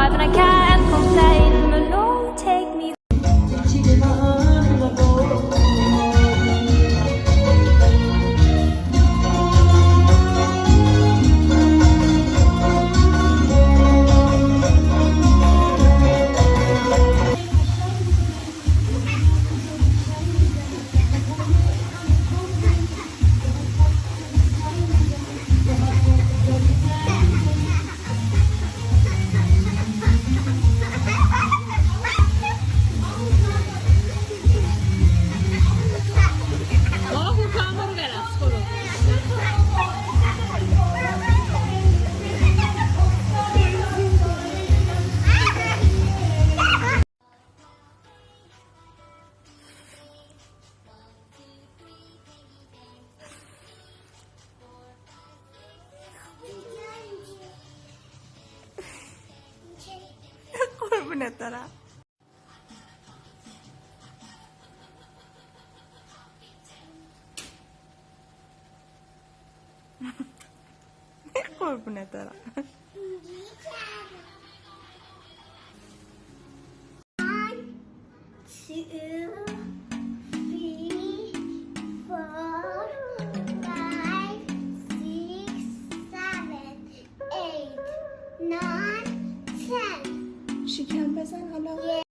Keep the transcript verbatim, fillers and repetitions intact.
Having a cat and complain, but no, take me. قربونت برم. قربونت برم. One, two, three, four, five, six, seven, eight, nine, ten. شکم بزن حالا.